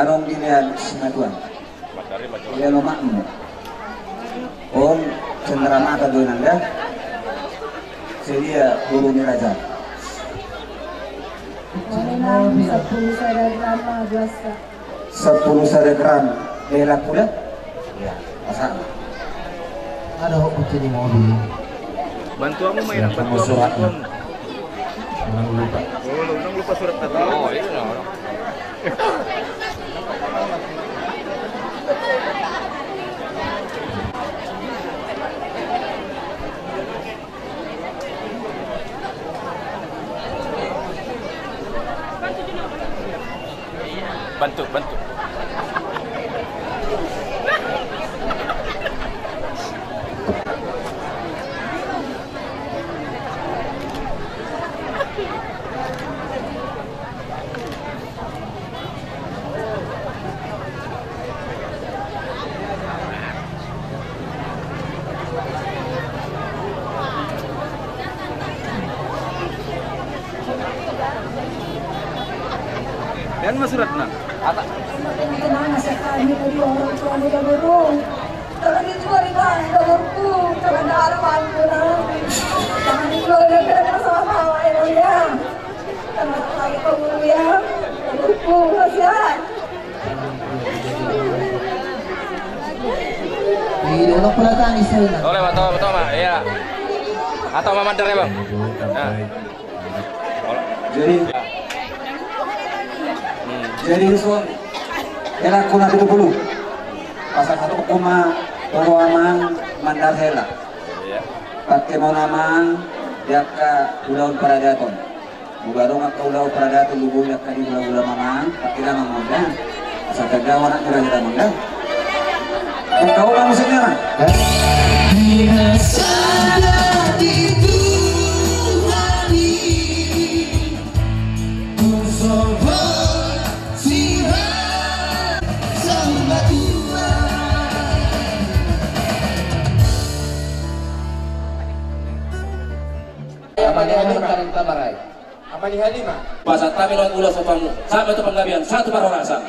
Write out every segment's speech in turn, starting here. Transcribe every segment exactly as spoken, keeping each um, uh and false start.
Adong dilehon simatuam. Dilehon omakmu. On cenderamata do nanda. Sedia boru ni raja. Sampulu sada gram ma boasa. Sampulu sada gram. Bela kuda. Ya, masa. Ada hok kunci di mobil. Bantu hamu, main. Bantu hamu, bantu hamu. Jangan lupa. Oh, jangan lupa surat tadi. Oh, iya. Bantu, bantu. Baen ma suratna. Ata. Tenang, saya kami tadi orang tua muda baru. Kalau di tua di mana, udah berku, kalau ada anak anak orang. Jangan dulu, udah kena sama, ya, ya. Tenang, lagi kamu, ya. Berku, kasihan. Iya, orang pernah tangis saya. Boleh, Bang, tau, tau, Bang. Iya. Atau Mama Dare, Bang. Nah. Jadi, jadi, Ruswan, hela ku na pitu pulu. Pasal satu kuma, toro amang mandar hela. Iya. Pakke mau namang, jaka ulaon paradaton. Molo adong angka ulaon paradaton, lubu jaka di ulaon amang, pakke namang mau dah. Asa taga anak murah kita mangga. Kau kamu sendiri. Di masa di Tuhan ini, ku sobo sihat sama Tuhan. Apa dia ada tarik tabarai? Apa ni Halimah? Pasahat hami ma ulos sopamu, sampe tu panggabean, sahat tu parhorasan.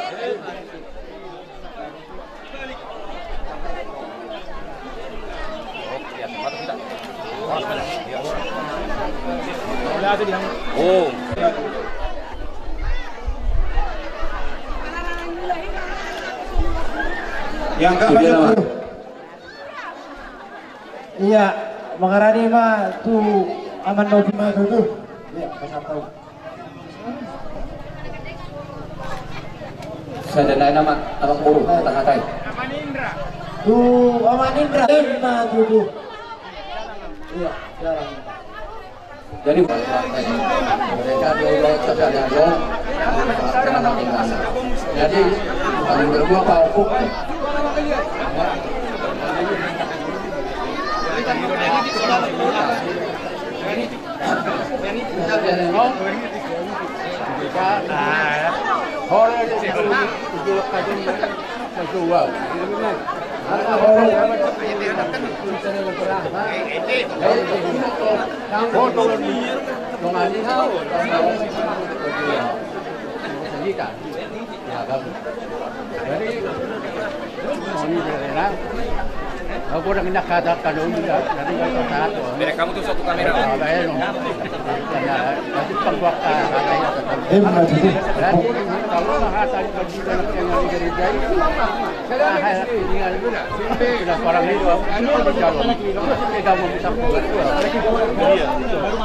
Oh. Yang keempat. Iya, mangarani ma tu Aman Novi ma tutu. Iya, pasal tahu. Sada nai nama, nama guru, kata-katai. Tu Aman Indra. Ima tutu. Iya, jarang. Jadi, jadi, kalau berdua, Pak Opuk. Jadi, ini dari, nah, aku udah kena kata kalau udah, nanti kalau kata aku. Mereka butuh satu kamera. Ah, baik, no. Karena nanti pembuat, ah, ada yang tetap. Eh, benar juga. Dan kalau kata yang dari, dari, dari, ah, ini kan, udah orang itu, aku kan udah jalan. Kita mau bisa buat. Iya.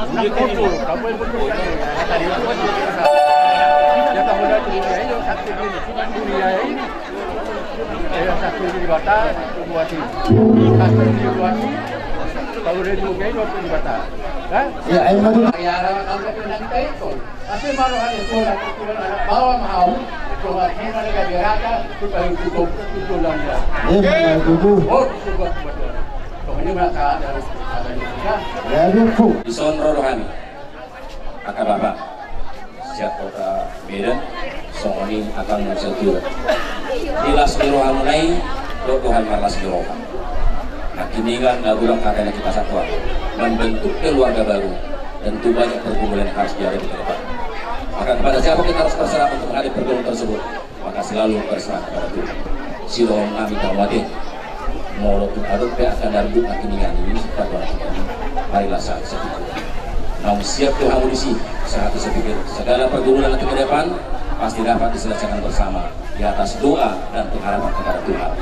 Ini betul, kamu yang betul. Kata dia, ya, kamu udah cerita, ayo, sakit ini. Iya, iya. Iya, satu di Batak, satu buat ini. Satu di buat ini. Kalau dia juga ini, satu di Batak. Hah? Ya, ayo, maju. Ya, orang kampung nanti itu. Tapi baru ada sekolah, sekolah anak bawah mau. Sekolah ini ada di rata, supaya cukup, cukup dan ya. Iya, betul, betul. Oh, cukup, betul. Pokoknya merasa ada, ada di sana. Ya, betul. Di Sonro rohani. Angka bapa sian kota Medan, songon i angka muse tu. Di las ni rohamuna i, dohot Tuhan marlas ni roha. Nangkiningan na godang hata na hupasada, membentuk keluarga baru, tentu banyak pergumulan yang harus dihadapi ke depan. Maka kepada siapa kita harus berserah untuk menghadapi pergumulan tersebut? Maka selalu berserah kepada Tuhan. Sidohon nami tau ate. Molo tung adong pe angka na ribut na kinian i, sipatuan na kinian i, marilah sahat sapitu. Naung siap do hamu disi, sahat sapitu. Segala pergumulan nanti ke depan pasti dapat diselesaikan bersama di atas doa dan pengharapan kepada Tuhan.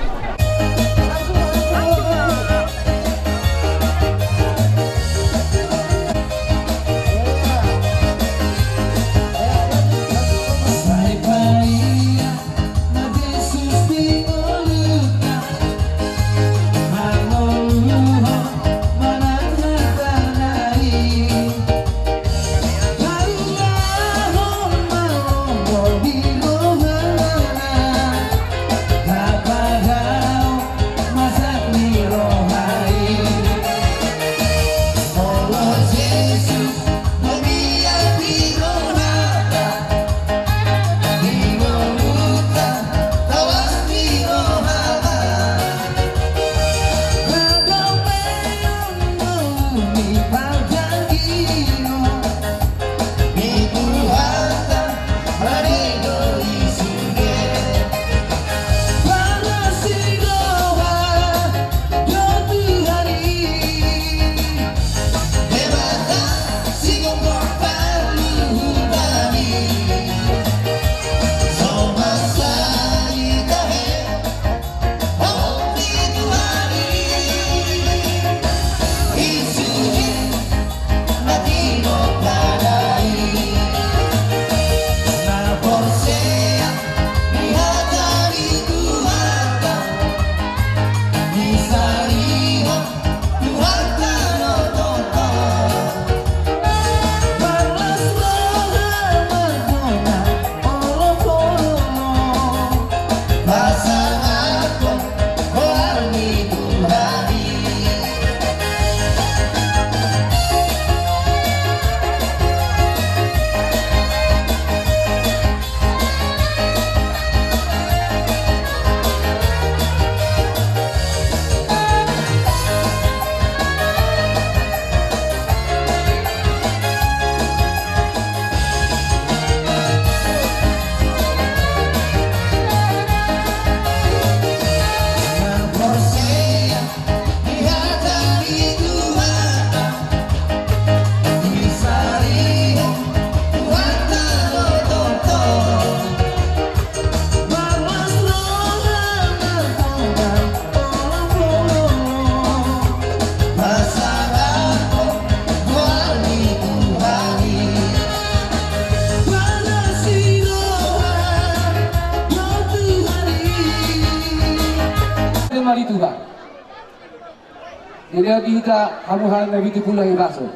Jadi hita hamu halak na pitu pulu na hipaso.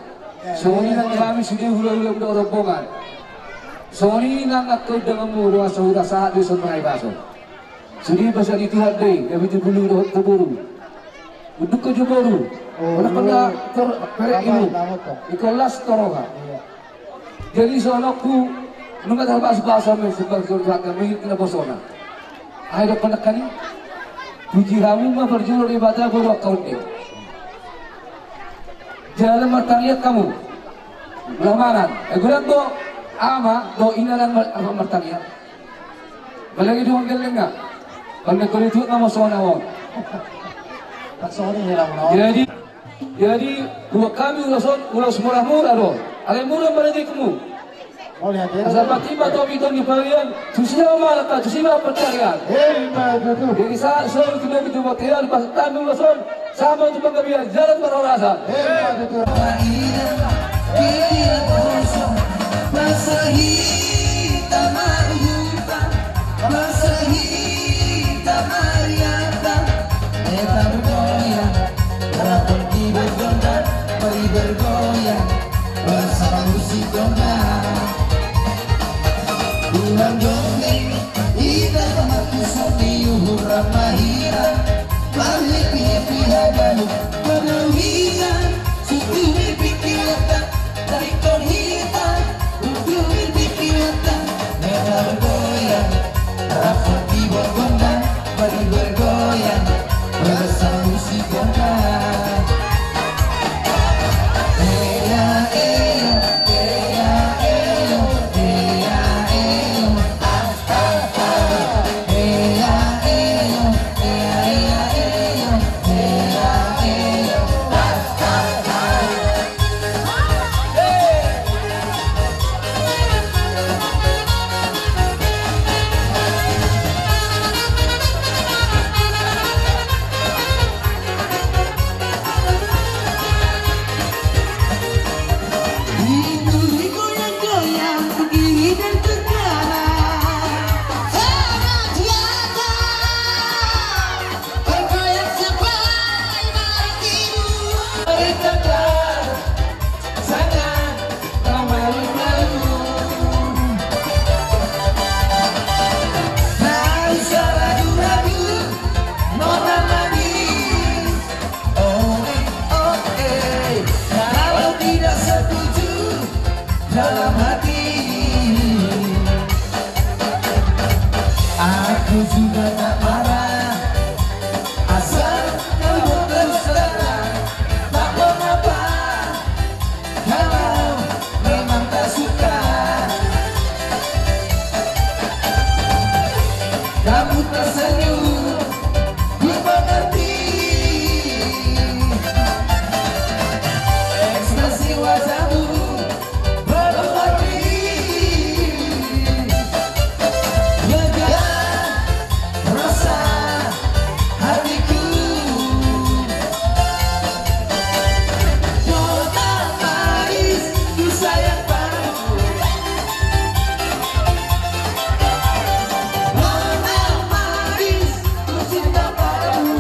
Songon i nang hami sude hulahula dohot rombongan. Songon i nang angka undanganmu, ro asa hupasahat do i songon na hipaso. Sude basa ni Tuhan do i, na pitu pulu dohot tu boru. Unduk jo boru. Mana pernah tor perek ibu. Ingkon las tu roha. Jadi songon on, nunga tarpasupasu hami sebagai keluarga, menghina kinaposona. Ai dohot nangkin i, puji hamu ma parjolo Debata boru angka on. Jala martangiang hamu. Laho mangan. Eh, godang do ama dohot ina na mar-, apa, martangiang. Apalagi dongan gellengna. Pande koli tuak nama sona on. Jadi, jadi, buat hami ulos on, ulos murah-murah do. Alai murah ma rejekmu. Asa patimba topi tong di palian, tusi ma malaka, tusi ma percayaan. Jadi saat selalu tidak betul-betul, pas kami ulos on, sama tu panggabean, jalan beralasan. Masa hita marhutang, masa hita mariaga, hita bergoyang, rap di bergoyang, mari bergoyang bersama musik gondang. Ulang dongeng, hita tamat musik di uhur ramahira, mari happy happy hagalu, panahian, suku di pikiran. dalam hati. Aku juga tak marah, asal kau berterus terang. Tak mengapa kalau memang tak suka. Kamu tersenyum, ku mengerti. Ekspresi wajahmu penuh arti. Lega rasa hatiku. Nona manis, ku sayang padamu. Nona manis, ku cinta padamu.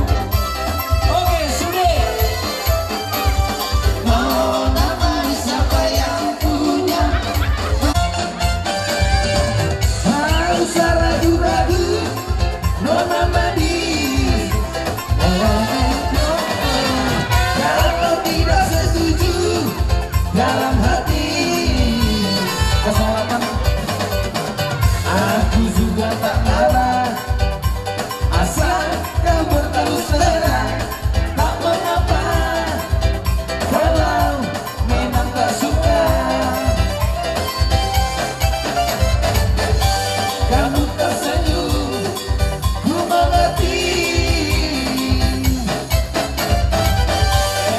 Oke, sudah. Nona manis, siapa yang punya? Tak usah ragu-ragu, nona manis. Kalau tidak setuju dalam hati, kosong delapan. Aku juga tak marah, asal kau berterus terang. Tak mengapa kalau memang tak suka. Kamu tersenyum, ku mengerti.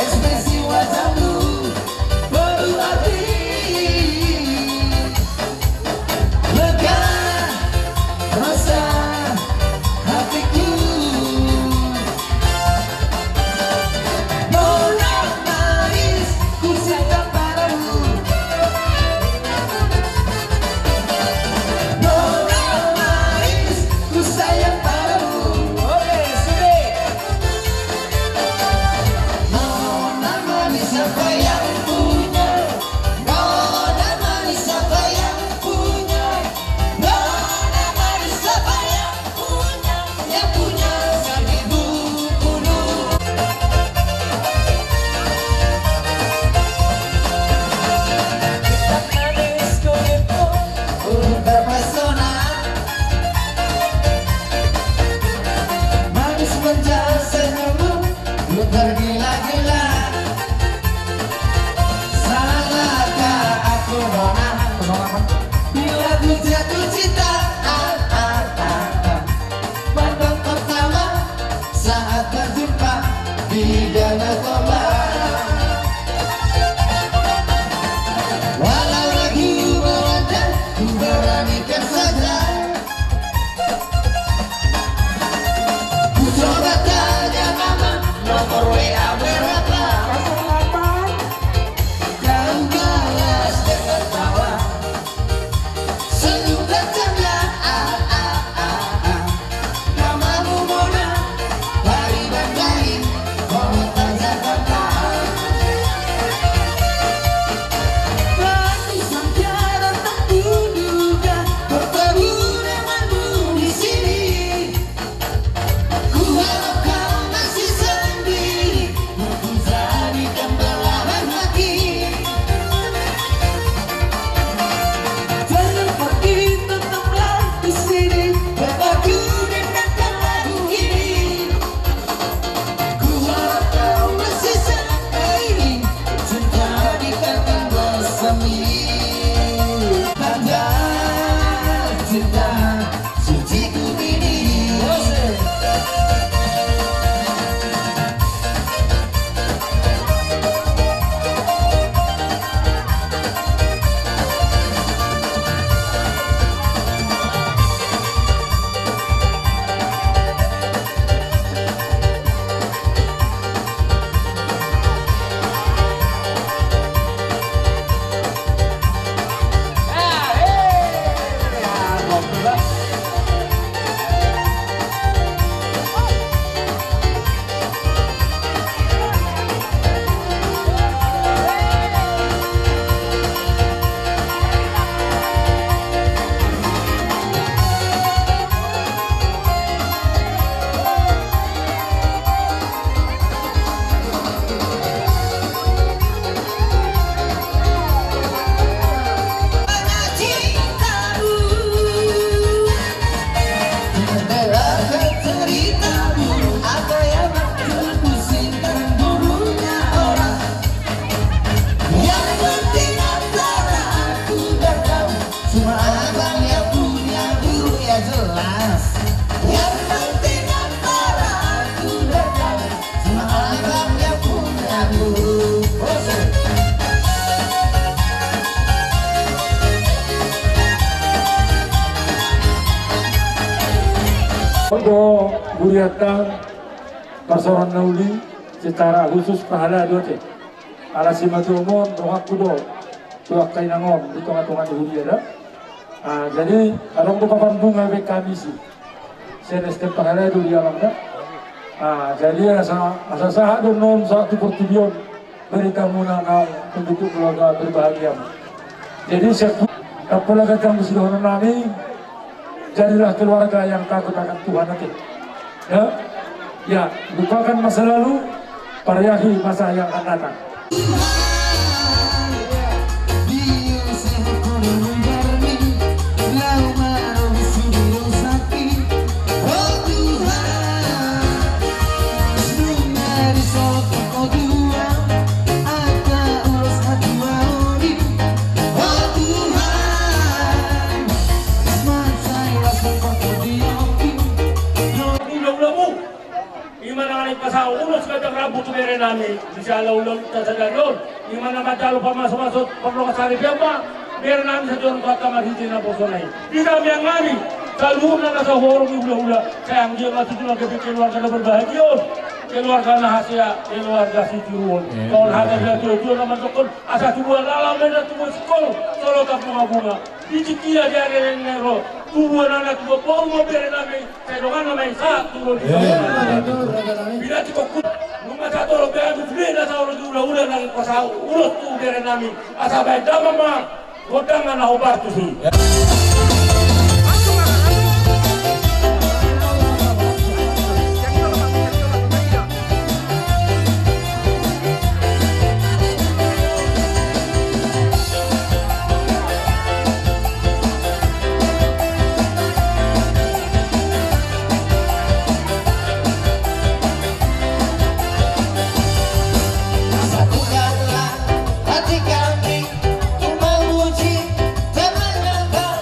Ekspresi wajahmu penuh arti. Lega rasa hatiku. Nona manis, ku sayang padamu. Nona manis, ku sayang padamu. Oke, sudah. Nona manis, siapa yang punya? Nona manis, siapa yang punya? Nona manis, siapa yang punya? Yang punya seribu bulu. Manis manja senyummu, ku tergila-gila. Salahkah aku, nona, bila ku jatuh cinta? Ah, ah, ah, ah. Pandang pertama saat berjumpa di Danau Toba. Walau ragu melangkah, ku beranikan saja. Ku coba tanya nama, nomor W A berapa? Kau balas dengan tawa. Hurianta, parsaoran na uli, secara khusus parhalado ate. Ala simatua on donganku do tu angka inang on di tongatonga ni huria da. Ah, jadi adong do papan bunga baen hami disi. Sian S T M parhalado di amang da. Ah, jadi asa, asa sahat do on sahat tu portibi on. Beritamuna nang pembentuk keluarga berbahagia. Jadi siap, apalagi kamu sudah nami, jadilah keluarga yang takut akan Tuhan ate. Ya, ya, lupakan masa lalu, pariahi masa yang akan datang. Ima na naeng pasahat ulos ganjang rambu tu bere nami, di siala ulaon ta sadari on. Ima na manjalo pamasumasu pardongan saripeon ma bere nami sadari on tu angka marhite naposona i. Di nami angka nami saluhutna na sahuhorong ni hulahula, sai anggiat ma tutu na gabe keluarga na berbahagia on, keluarga na hasea, keluarga sitiruon. Tol hata dia tujuan na mandokkon asa tubuan lalau mena tubuan singkol, solotan bungabunga. Di tingki na di ari na ro tubuan anak tubuan boru ma bere nami. Sai dongan nama i sahat tu ngolu. Pinantikhon nunga sahat olo be anak bere na sahat olo di hulahula na pasahat ulos tu bere nami asa baen damang ma gondang na hombar tusi. Satukanlah hati kami untuk memuji dan menyembah.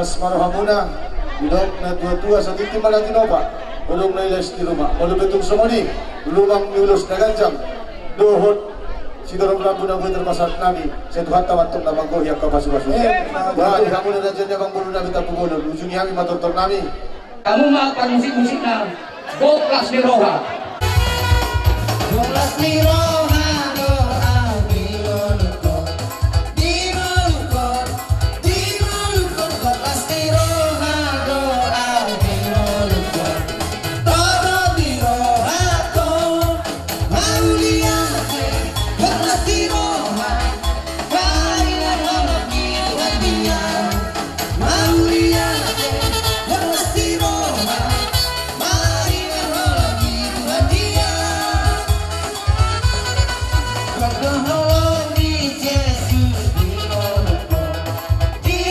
Las ma rohamuna, didok na tua-tua, satintin ma na tinopa, molo na ilas ni ruma, molo pe tung songon i rumang ni ulos na ganjang dohot sitorop rambu na boi tarpasahat nami, sai Tuhanta ma antong na manggohi angka pasu-pasu. Ba di hamuna raja ni amang boru nami Tampubolon, ujungi hami ma tortor nami. Hamu ma parmusik-musikna, Gok Las ni Roha. Gok las ni roha do au di ngolungkon, di ngolungkon, di ngolungkon. Gok las ni roha do au di ngolungkon, torop di rohangkon. Mauliate, gok las ni roha, maringan holong di Tuhan dia. Mauliate, gok las ni roha, maringan holong di Tuhan dia. Gok do holong ni Jesus di ngolungkon.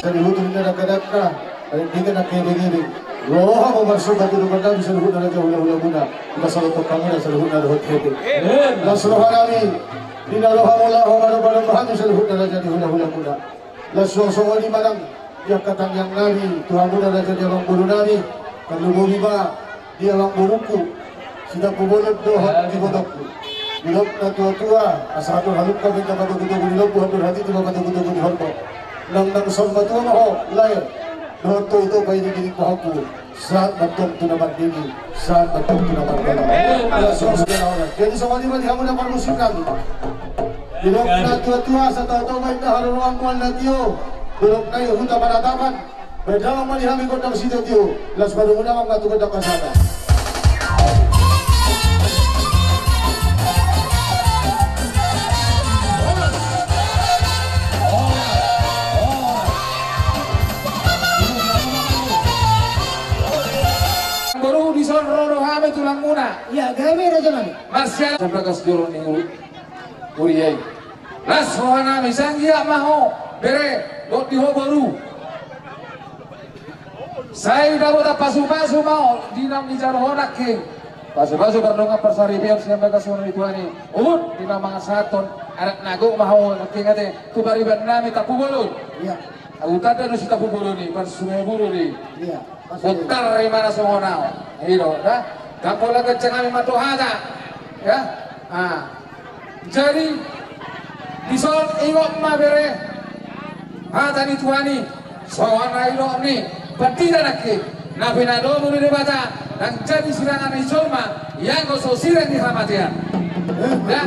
Saluhutna dangka-dangka, paling tinggi na kebe-kebe. Roha ma marsomba tu Tuhan nami saluhutna raja hula-hula muna. Ita saluhut hamuna saluhutna dohot hebe. Amin. Las roha nami, di na roha muna, roha ma dohot hami saluhutna raja ni hula-hula muna. Las roha songon i manang di angka tangiang nami tu hamuna raja ni amang boru nami, tarlumobi ma di amang borungku si Tampubolon dohot ibotongku. Didok na tua-tua, asa andor halumpang ma inna patogu-togu ni lombu, andor hatiti ma patogu-togu ni horbo. Nang, nang saur matua ma ho lae, dohot tu ito paidi-idi pahompu. Sahat ma antong tu na mandele, sahat ma antong tu na mandele. Amin. Las roha songon i. Jadi songon i ma di hamuna parmusik nami. Didok na tua-tua, asa tau-tau ma inna haroroan mual na tio, dolok nai Huta Panatapan. Baen damang ma di hami gondang sitio-tio. Las ma domu damang ma tu gondang hasada. Boru, dison ro do hami tulangmuna. Ia, gabe raja nami. Marsial. Sampai kas joro ni ulu. Uriai. Las roha nami, sai anggiat ma ho bere, dohot di ho boru. Sai dapotan pasu-pasu ma ho di naung dijalo ho nangkin. Pasu-pasu pardongan parsaripeon sian bagas ni roha ni tuan i. Huhut di na mangasahon adat na gok ma ho nangkin ate tu pariban nami Tampubolon. Ia. Ahu tanda do si Tampubolon i, parsungai buru di. Ia. Bontar i ma na songon au. I do, da? Ndang pola ganjang hami mandok hata. Ya? Ah. Jadi, dison ingot ma bere hata ni tuan i, songon na nidok ni pandita nangkin, na pinadomu ni Debata, ndang jadi sirangan ni jolma, ianggo so sirang ni hamatean. Ya.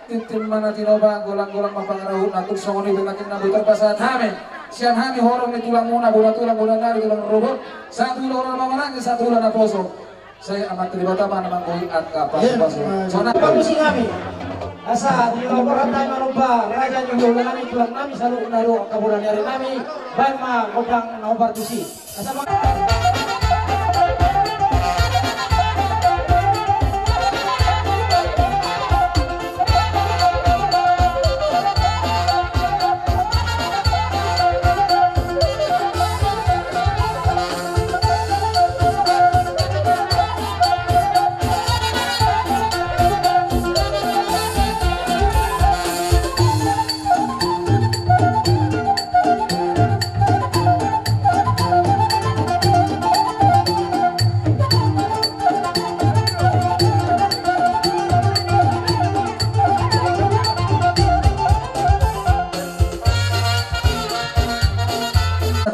Tintin ma na tinopa, golang-golang ma pangarahutna. Tung songon i pe nangkin na boi tarpasahat hami sian hami horong ni tulangmuna, bona tulang, bona nari, tulang rorobot. Satu ula, ula na mamananggi, satu ula na poso. Sai Amanta Debata ma na manggohi angka pasupasu. Sonang. Pamusi nami. Asa di lokoran nami manomba raja ni hulahula nami, tulang nami, saluhutna do angka bona ni ari nami. Baen ma gondang na hombar tusi. Asa ma-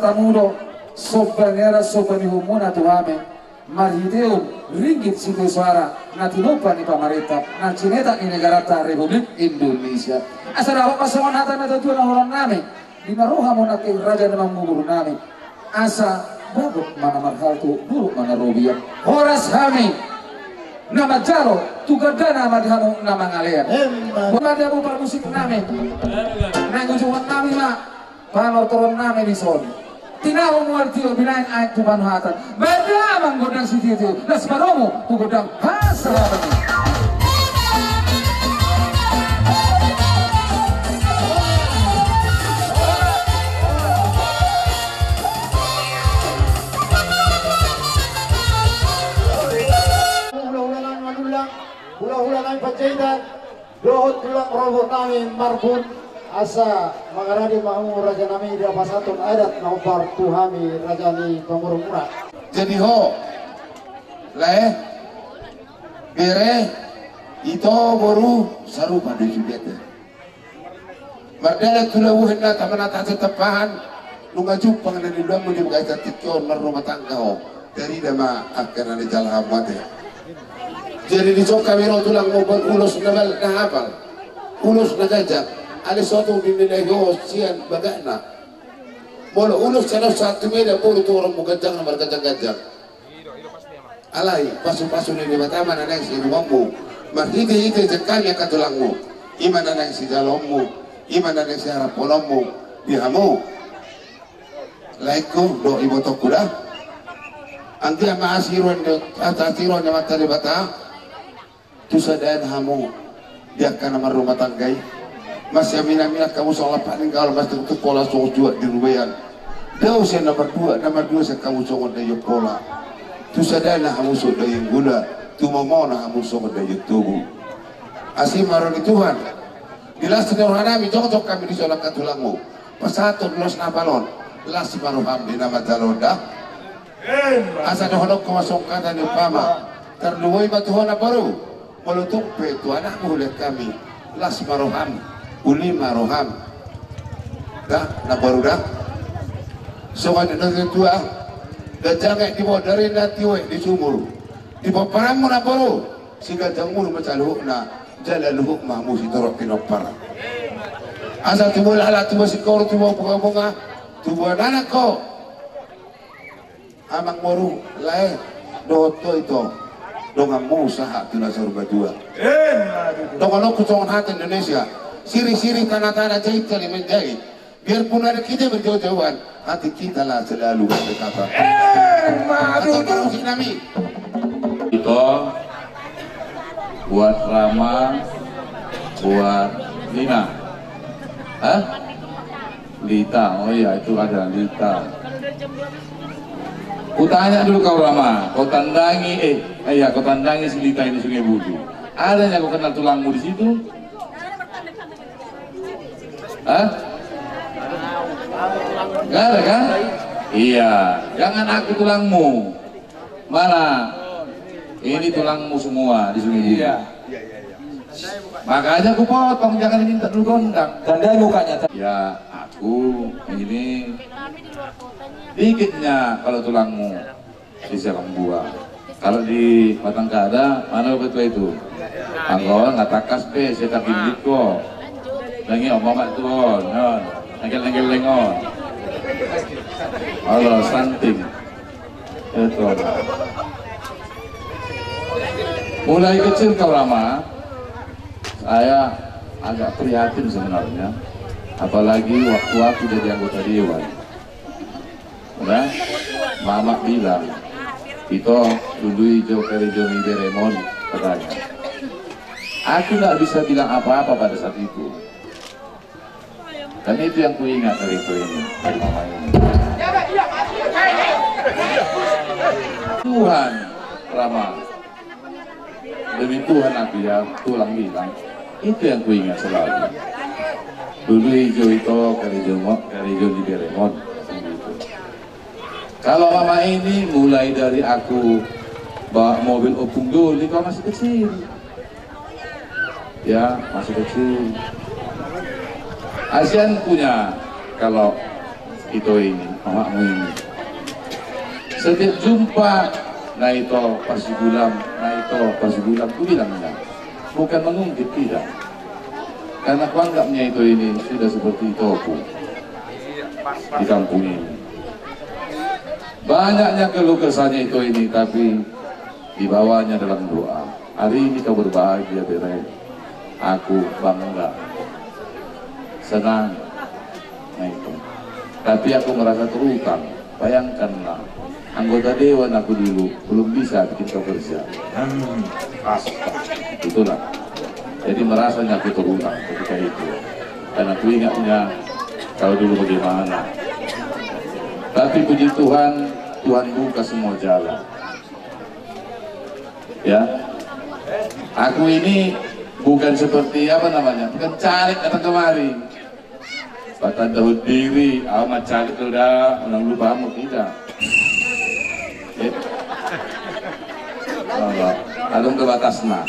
Tamu do somba ni adat, somba ni uhumuna tu hami. Marhitehon ringgit sitio soara na tinompa ni pamarenta na cinetak ni negaranta Republik Indonesia. Asa dapot ma songon hata ni natuatua na hurang nami. Di na roha muna ke raja na mangubur nami. Asa bagot ma na marhalto, buruk ma na robian. Horas hami na manjalo, tu gandana ma di hamu na mangalean. Emma. Bona di hamu parmusik nami. Nang ujungan nami ma panortoron nami di son. Tinahu mual tio binaen aek tu panuhatan. Bada amang gondang sitio-tio. Las ma rohamu tu gondang hasahatan. Hulahula nami Manullang, hulahula nami Panjaitan, dohot tulang rorobot nami Marbun, asa mangarade ma hamu raja nami, dipasahathon adat na hombar tu hami raja ni pamoruonmuna. Jadi ho, lae, bere, ito, boru, sarupa do jugate. Mardalan tu labuhen na tamanat ate tampahan, nunga jumpang na niloanmu di bagasan tingki on marrumah tangga ho. Tarida ma angka na nijalo hamu ate. Jadi dison hami ro tulangmu, baen ulos na balga na hapal, ulos na ganjang. Alai so tung dinilai ho sian bagakna. Molo ulos sian ahu sahat tu Medan, boru tu horongmu ganjang na marganjang-ganjang. Alai pasupasu ni Debata ma na naeng sinuanmu marhitehite sian hami angka tulangmu. I ma na naeng sijaloonmu, i ma na naeng siharaphononmu di hamu. Laengku dohot ibotongku da. Anggiat ma asi roha ni, asi roha ni Amanta Debata. Tu sadana hamu di angka na marrumah tangga i. Masiaminaminan hamu songon lapak ni gaol, masituktuk pola songon juak di rubean. Dao sian na mardua, na mardua sian hamu songon daion pola. Tu sadana hamu songon daion gula, tu momona hamu songon daion tobu. Asi ma roha ni Tuhan. Di las ni roha nami, jongjong hami dison angka tulangmu. Pasahathon ulos na hapal on. Las ma roham di na manjalo on da. Asa dohononku ma songon hata ni umpama, tarlumobi ma tu ho namboru, molo tung pe tu anakmu hulehon hami, las ma roham, uli ma roham. Da namboru da. Songon nidok ni natuatua, ganjang aek di bodari, na tio aek di sumur. Di pomparanmu namboru, siganjang mulu ma saluhutna, jala luhut ma hamu sitorop pinompar. Asa tubu laklak, tubu singkoru, tubu bungabunga, tubu anak ho. Amang boru, lae, dohot ho ito, donganmu sahat tu na saur matua. Donganonku songon hata Indonesia, siri-siri tanah-tanah, jahit saling menjahit. Biarpun ada kita berjauh-jauhan, hati kita lah selalu berdekatan. Emma tutu. Pamusi nami. Ito, buat Rama, buat Lina. Hah? Lita, oh iya, itu ada Lita. Kutanya dulu kau, Rama, kau tandangi, eh, eh, iya, kau tandangi si Lita ini Sungai Budu. Ada yang kau kenal tulangmu di situ? Hah? Nggak ada kan? Iya, jangan aku tulangmu. Mana? Ini tulangmu semua di Sungai Budu. Iya. Makanya kupotong, jangan diminta dulu gondang. Tandai mukanya. Ya, aku ini dikitnya kalau tulangmu di Sialang Bua. Kalau di Batang Kada, mana betul itu? Anggo on, nga tangkas pe, sai tapindit ho. Nang i on, mamak tu on, on. Nangkel-nangkel lengon. Olo, santing. Itu. Mulai kecil kau, Rama, saya agak prihatin sebenarnya. Apalagi waktu aku jadi anggota dewan. Nah, mamak bilang, "Ito, lului jo karejo ni beremon," katanya. Aku nggak bisa bilang apa-apa pada saat itu. Dan itu yang kuingat dari itu ini, dari mama ini. Tuhan, Rama. Demi Tuhan, aku ya, tulang bilang. Itu yang kuingat selalu. Lului jo ito karejo mo-, karejo ni beremon. Kalau mama ini, mulai dari aku bawa mobil Ompung Doli, kau masih kecil. Ya, masih kecil. Kasian punya kalau ito ini, mamakmu ini. Setiap jumpa, "Na ito, pas bulan, na ito, pas bulan," kubilang, "Enggak." Bukan mengungkit, tidak. Karena kuanggapnya ito ini sudah seperti itoku di kampung ini. Banyaknya keluh kesahnya ito ini, tapi dibawanya dalam doa. Hari ini kau berbahagia, Bere. Aku bangga. Senang. Nah, itu. Tapi aku merasa terutang. Bayangkanlah, anggota dewan aku dulu, belum bisa bikin kau kerja. Hmm, astaga. Itulah. Jadi merasanya aku terutang ketika itu. Karena aku ingatnya kau dulu bagaimana. Tapi puji Tuhan, Tuhan buka semua jalan. Ya. Aku ini bukan seperti, apa namanya, bukan caleg datang kemari. Patandahon diri, au ma caleg do da, unang lupa hamu, tidak. Eh. Alah, adong do batasna.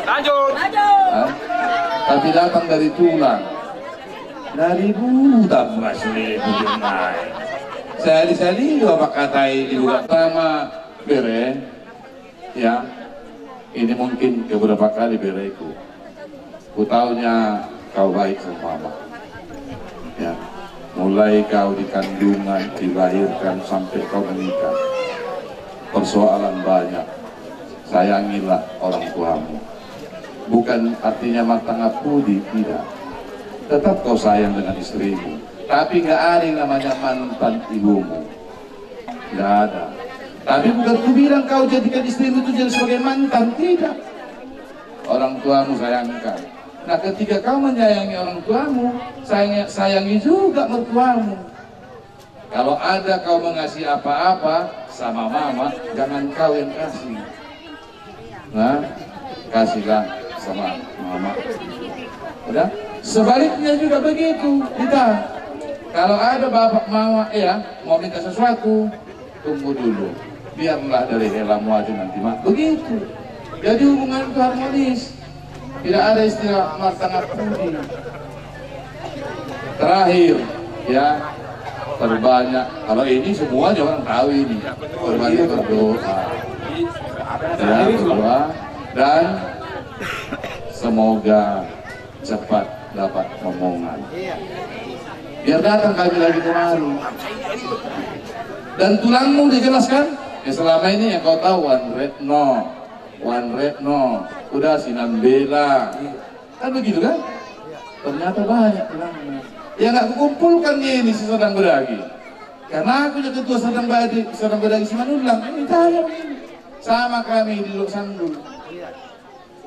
Lanjut. Hah? Tapi datang dari tulang. Dari buta masih bukan naik. Sehari-sehari dua pakai tai di buka sama Bere. Ya, ini mungkin keberapa kali, Bereku. Kutaunya kau baik sama mama. Ya, mulai kau di kandungan, dilahirkan, sampai kau menikah. Persoalan banyak. Sayangilah orang tuamu. Bukan artinya martangapudi, tidak. Tetap kau sayang dengan istrimu. Tapi nggak ada yang namanya mantan ibumu. Nggak ada. Tapi bukan kubilang kau jadikan istrimu itu jadi sebagai mantan, tidak. Orang tuamu sayangkan. Nah, ketika kau menyayangi orang tuamu, sayangi, sayangi juga mertuamu. Kalau ada kau mengasih apa-apa sama mama, jangan kau yang kasih. Nah, kasihlah sama mama. Udah? Sebaliknya juga begitu. Kita, kalau ada bapak mama, ya, mau minta sesuatu, tunggu dulu. Biarlah dari helamu aja nanti, Mak. Begitu. Jadi hubungan itu harmonis. Tidak ada istilah martangapudi. Terakhir, ya, perbanyak. Kalau ini semuanya orang tahu ini. Perbanyak berdoa. Ya, berdoa. Dan semoga cepat dapat rombongan. Biar datang kami lagi kemari. Dan tulangmu dijelaskan, ya, selama ini yang kau tahu, Wan Retno. Wan Retno, udah si Nambela. Kan begitu kan? Ternyata banyak tulangmu. Ya nggak kukumpulkan dia ini si Serdang Bedagai. Karena aku juga ketua Serdang Badi, Serdang Bedagai Simanullang. Ini tanya begini. Sama kami di Lok Sanggul.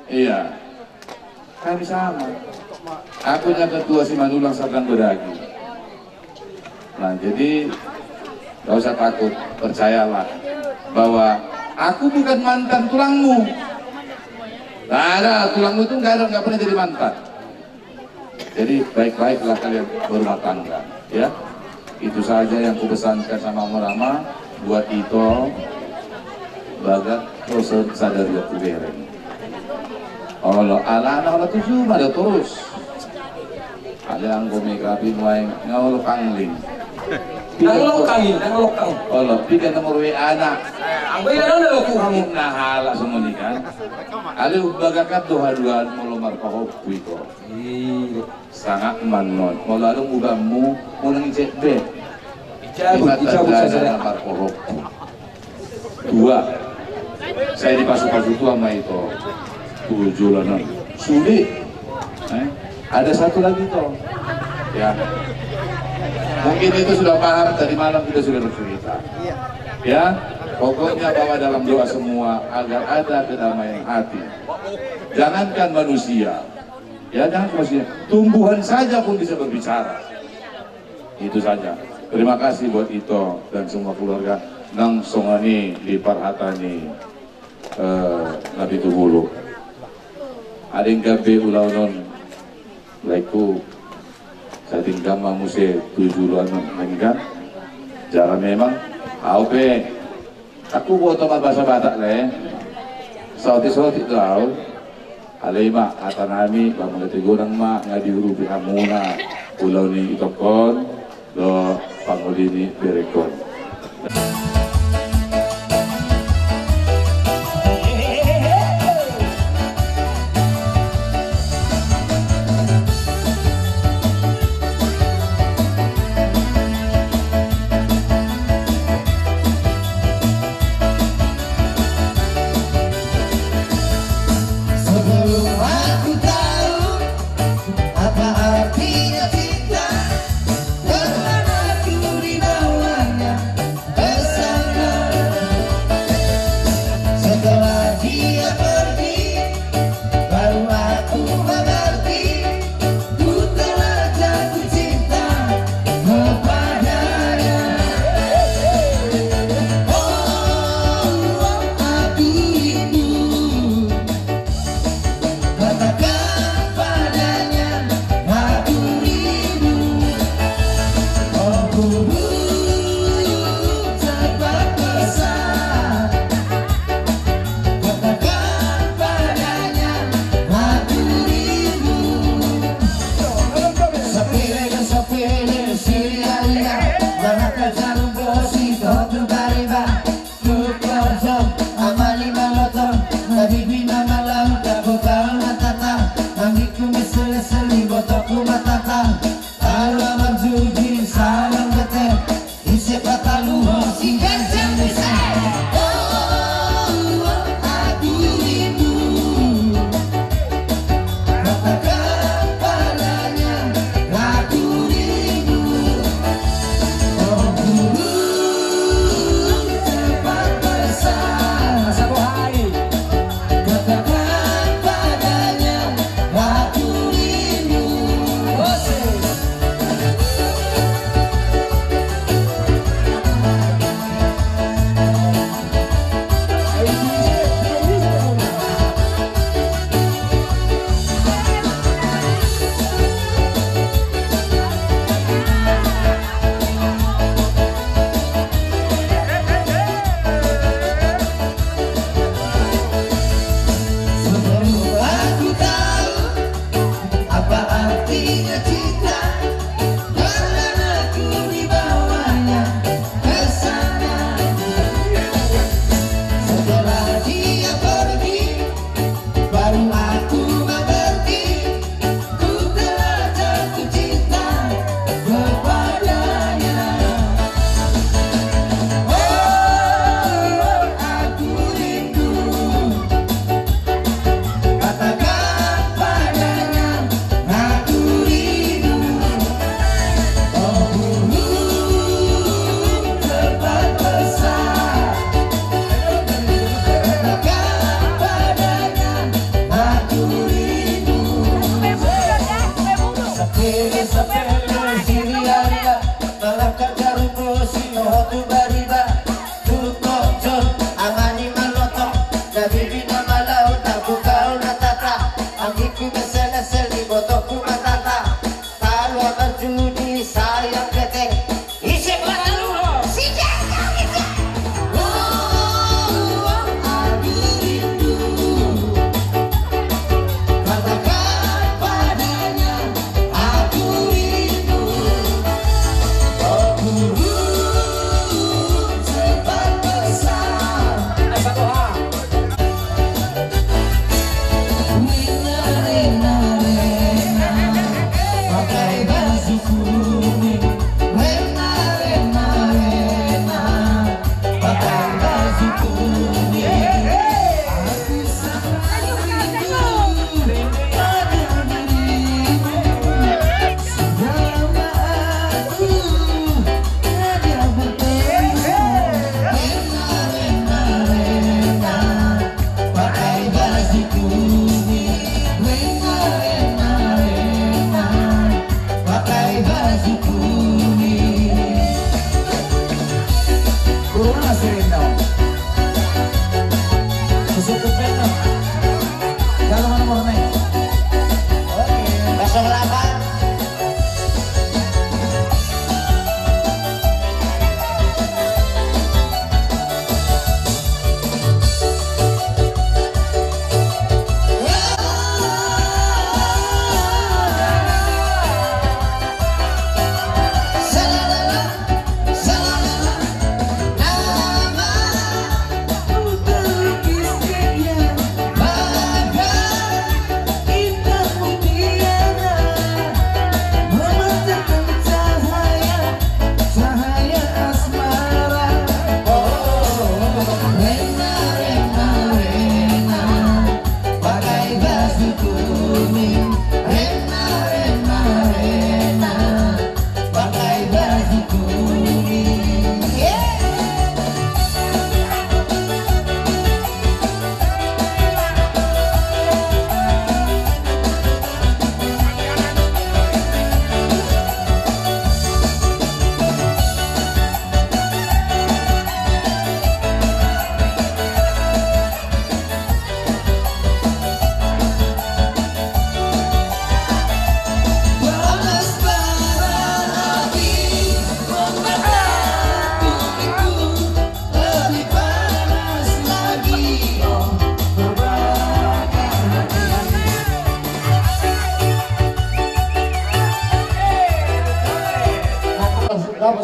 Iya. Kami sama. Aku nya ketua Simanullang Serdang Bedagai. Nah, jadi nggak usah takut, percayalah bahwa aku bukan mantan tulangmu. Nggak ada, tulangmu itu nggak ada, nggak pernah jadi mantan. Jadi baik-baiklah kalian berumah tangga, ya. Itu saja yang kupesankan sama Rama buat ito, Bagas, terus sadar ya, kubereng. Olo, ala anak olo tujuh ada terus. Ada yang gue make upin wae, nggak olo pangling. Nang lokang ini, nang lokang. Olo, tiga nomor W A anak. Bayaran na laku hamu. Na halak songon i kan. Alai umbagakan do haduan molo marpahompu ito. Iya. Sangat manon. Molo adong ubanmu, molo nang icek be. Icabut, icabut saja. Marpahompu. Dua. Saya dipasupasu Tuhan ma ito. Tujuh lah non. Sulit. Eh, ada satu lagi toh. Ya. Mungkin itu sudah paham, tadi malam kita sudah bercerita. Ya, pokoknya bawa dalam doa semua agar ada kedamaian hati. Jangankan manusia, ya, jangan manusia, tumbuhan saja pun bisa berbicara. Itu saja. Terima kasih buat ito dan semua keluarga nang songon i di parhata ni, eh, na pitu pulu. Adong gabe ulaon on, laengku, sai denggan ma muse tujuh ulaon on, denggan. Jala memang, au pe, aku boto ma bahasa Batak le. Saotik-saotik do au. Alai ma, hata nami, ba mangate godang ma, nga diurupi hamuna ulaon ni itongkon. Dohot pangoli ni berekon. Sebelum aku tahu apa artinya cinta, telah aku dibawanya bersama.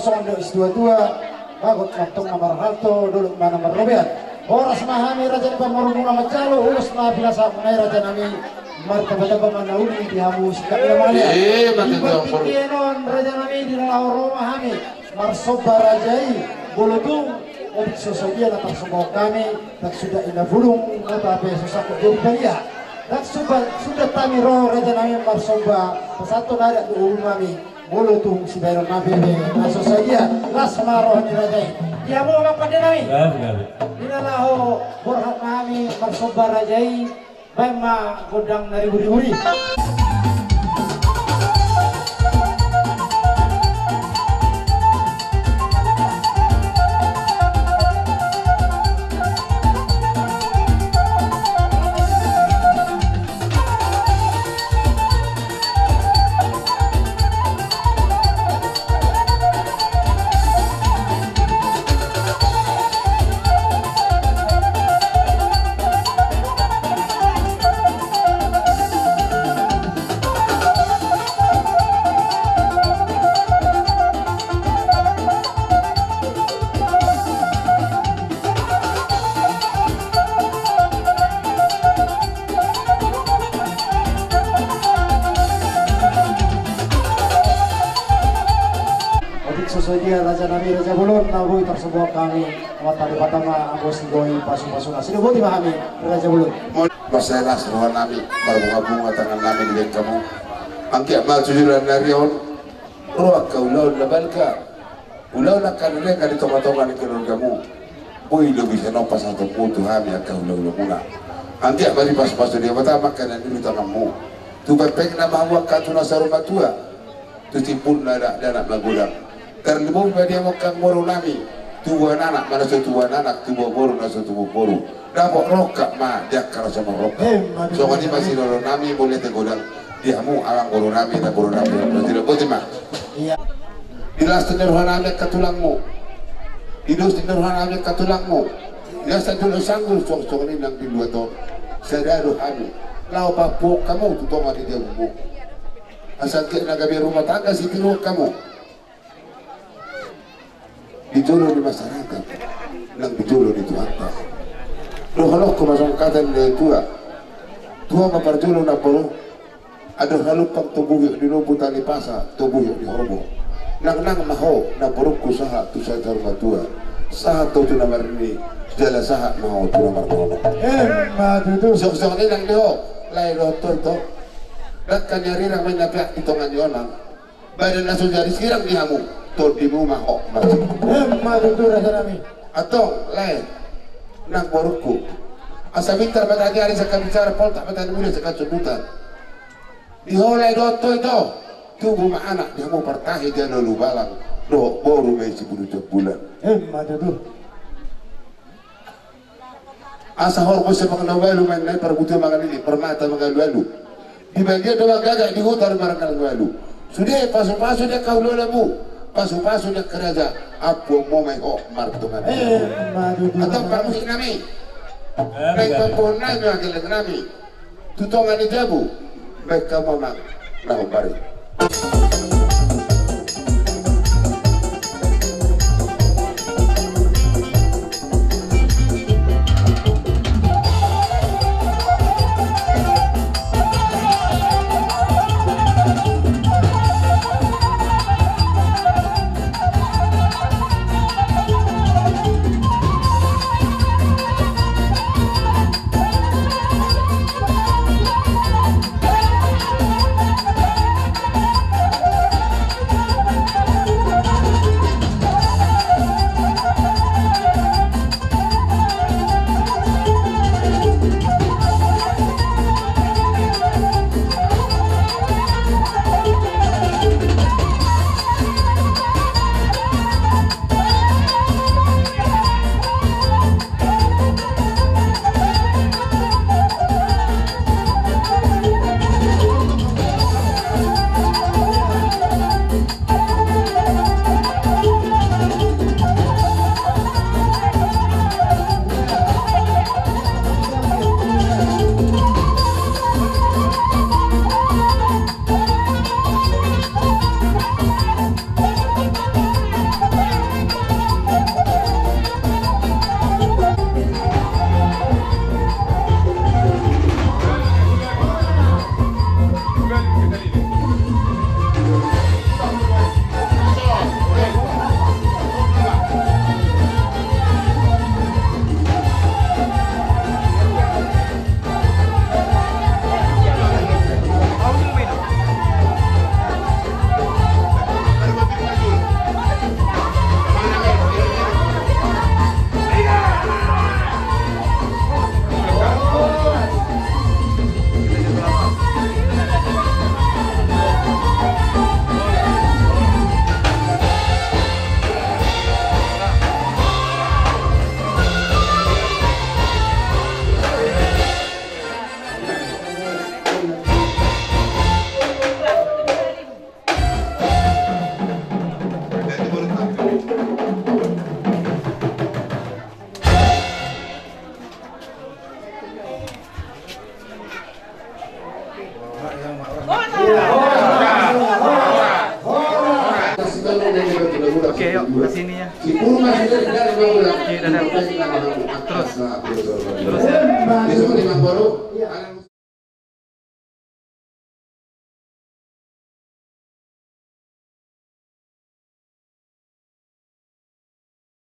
Songon dok situa-tua, bagot ma antong na marhalto, dolok ma na marrobean. Horas ma hami raja ni pamoruonmuna manjalo ulos na pinasahatmuna i, raja nami, martamba-tamba ma na uli di hamu singkat ni na mangalean. Eh, mantap. Di partingkian on, raja nami, di na laho ro ma hami marsomba raja i, molo tung otik so sadia na tarsomba hami, ndang suda i na bulung, mata pe so sangkut jadi palia. Ndang suda, suda hami ro, raja nami, marsomba, pasahathon adat dohot uhum nami. Molo tung sibahenon nami pe na so sadia, las ma roha ni raja i. Di hamu ma pande nami. Gabe, gabe. Di na laho borhat nami marsomba raja i, baen ma gondang na ribur-ribur i. Otik so sadia raja nami, raja bolon, na boi tarsomba hami, Amanta Debata ma anggo sigoi pasu-pasuna. Sidoboti ma hami raja bolon. Mansai las roha nami, marbunga-bunga tangan nami di bengkamu. Anggiat ma tu joloan ni ari on ro angka ulaon na balga. Ulaon angka na denggan di tonga-tonga ni keluargamu. Boi lobi sian on pasahatonmu tu hami angka hula-hulamuna. Anggiat ma dipasu-pasu Debata ma angka na niula ni tanganmu. Tu pempengna ma hamu angka tu na saur matua. Tu timbulna dakdanak magodang. Tarlumobi ma di hamu angka boru nami. Tubuan anak ma na so tubuan anak, tubuan boru na so tubuan boru. Dapot rongkap ma di angka na so marrongkap. Emma tutu. Songon i ma sidohonon nami, mauliate godang di hamu amang boru nami, inang boru nami. Boti ma. Iya. Di las ni roha nami angka tulangmu. Di dos ni roha nami angka tulangmu. Di las ni dolok sanggul, songon i nang di luat on. Sada do hami laho papuhon hamu tu tonga ni jabumu. Asa anggiat na gabe rumah tangga sitiruon hamu. Di jolo ni masyarakat, nang di jolo ni Tuhanta. Dohonon ma songon hata ni na tua. Tua ma parjolo na boru. Andor halumpang tobu hiot ni lombu, tali pasa tobu hiot ni horbo. Nangnang ma ho na borungku sahat tu saur matua. Sahat ho tu na marnini, jala sahat ma ho tu na marnono. Emma tutu. Songon i nang di ho, lae dohot ho ito. Dangka ni arirang ma inna peak di tonga ni onan. Badan na so jadi sirang di hamu, tondimu ma ho. Emma tutu raja nami. Antong lae, nang borungku. Asa pintar mata ni ari sangkap bicara, poltak mata ni mula sangkap sundutan. Di ho lae dohot ho ito, tubu ma anak di hamu partahi jala ulubalang, dohot boru ma i sipulu jombulan. Emma tutu. Asa horbo sian mangan na ualu, mangan na i parbutuha mangan lili, parmata mangalualu. Di bagian do manggagak, di huta do mangalualu. Sude pasu-pasu di angka hulahulamu, pasu-pasu di angka raja, ampuonmu ma i ho martonga ni jabu. Emma tutu. Antong pamusik nami. Baik, papuhon nami ma geleng nami. Tu tonga ni jabu, baen hamu amang na hombar i. Ke sini ya. Oke, dadah. Terus. Terus ya.